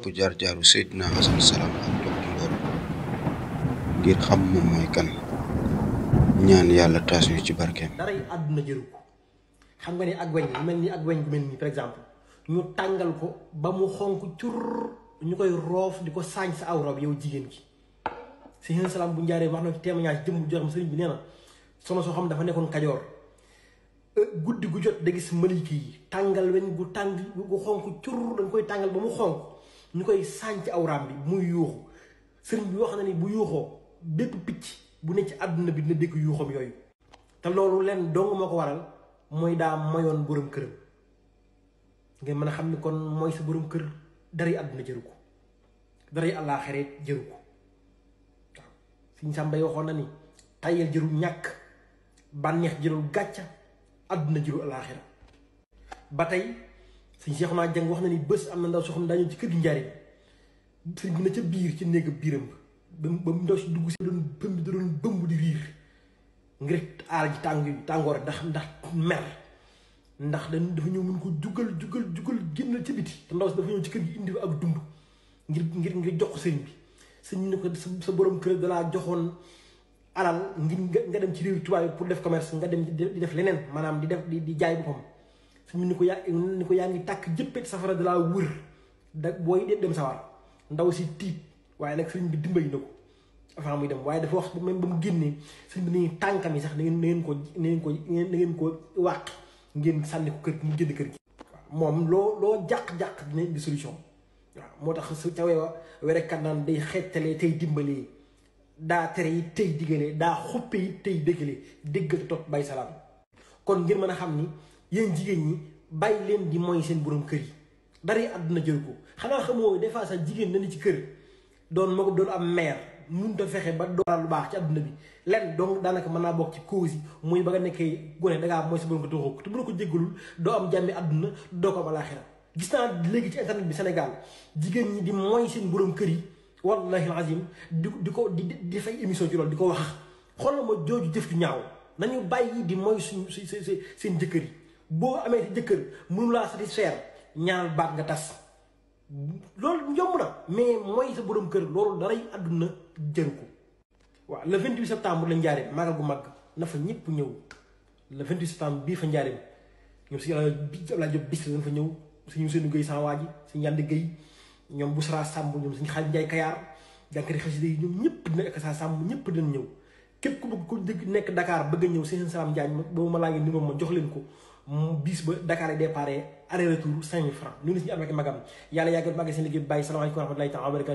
bu jaar-jaaru Seydina Hasan Salaam ak Dr. Ngor ngir xam moom mooy kan ñaan yàlla taas ñu ci barkeem. dara yi àdduna jëru ko xam nga ni ak weñ mel ni ak weñ gu mel nii par exemple ñu tàngal ko ba mu xonk cur ñu koy roof di ko saañ sa awra bi yow jigéen gi. Seydina Salaam bu njaaree wax na ci témoignage jëmm joo xam sëriñ bi nee na sono soo xam dafa nekkoon Kajoor guddi gu jot da gis maliki yi tàngal weñ gu tàng gu xonk cur dañ koy tàngal ba mu xonk ñu koy saañ ci awraam bi muy yuuxu sëriñ bi wax na ni bu yuuxoo bépp picc bu ne ci àdduna bi dina dégg yuuxam yooyu. te loolu leen dong moo ko waral mooy daa mayoon borom këram ngeen mën a xam ni kon mooy sa borom kër dara yi àdduna jëru ko dara yi àllaaxira jëru ko waaw Sëriñ Sàmbay waxoon na ni tayel jërul ñàkk bànneex jërul gàcca àdduna jërul àllaaxira ba tey sëñ Cheikh naa jàng wax na ni bés am na ndaw soo xam ne daa ñëw ci kër gi njariñ sëriñ bi na ca biir ci néeg biiram ba mu ndaw si dugg si doon bëmb di riir ngir aar ji tàngoor ndax mer ndax dafa ñëw mun ko jugal génn ci biti te ndaw si dafa ñëw ci kër gi indi ak dund ngir jox ko sëriñ bi sëñ ni ko sa borom kër dalaa joxoon alal ngir nga dem ci réew tubaab pour def commerce nga dem di def leneen maanaam di jaay boppam suñu ni ko yaa ngi tàkk jëppet safara dalaa wër da booy dem sawar ndaw si tiit waaye nag sëriñ bi dimbali na ko avant muy dem waaye dafa wax même ba mu génnee sëriñ bi nañu tànkam yi sax na ngeen ko wàq ngeen sànni ko kër mu génn kër gi waaw moom loo jàq-jàq dina indi solution waaw moo tax su ca werekat naan day xettalee tey dimbalee daa tere yi tey diggalee daa xuppe yi tey déggalee déggal topp bay salaam kon ngir mën a xam ni yéen jigéen ñi bàyyi leen di mooy seen borom kër yi dara yi àdduna jël ko xanaa xamoo des fois sax jigéen na ni ci kër doon moo ko doon am mère mënut a fexe ba doon lu baax ci àdduna bi lenn donc daanaka mën naa bokk ci cause yi muy ba nga nekkee gone dangaa mooy sa borom ko toxoo te bu la ko jéggalul doo am jàmmi àdduna doo ko am alaaxira gis naa léegi ci internet bi Sénégal jigéen ñi di mooy seen borom kër yi wallahi alazim di fay émission ci loolu di ko wax xoolal ma jooju jëf ju ñaaw nañu bàyyi di mooy seen jëkkër yi boo amee ci jëkkër mënu laa satisfaire ñaanal baat nga tas loolu yomb na mais mooy sa borom kër loolu daray àdduna jëru ko waaw le 28 septembre la njaareem maagal gu mag na fa ñëpp ñëw le 28 septembre bii fa njaareem ñoom si Abdoulaye Diop bis la fa ñëw suñu seenu Guèye sans waa ji suñu Yande Guèye ñoom Boussra Samb ñoom suñu Xaalis Njaay Kayaar jànkari xasida yi ñoom ñëpp dina ek sa Samb ñëpp dina ñëw képp ku bëgg ko nekk Dakar bëgg a ñëw Seydina Salaam Diagne boobu ma laa ngi numéro ma jox leen ko bis ba Dakar ay départ aller retour 5000 francs ñu ngi si ñu am ak magam yàlla yàggal màgg seen liggéey bi bàyyi salaamaaleykum wa rahmatullahi taala wa barakatu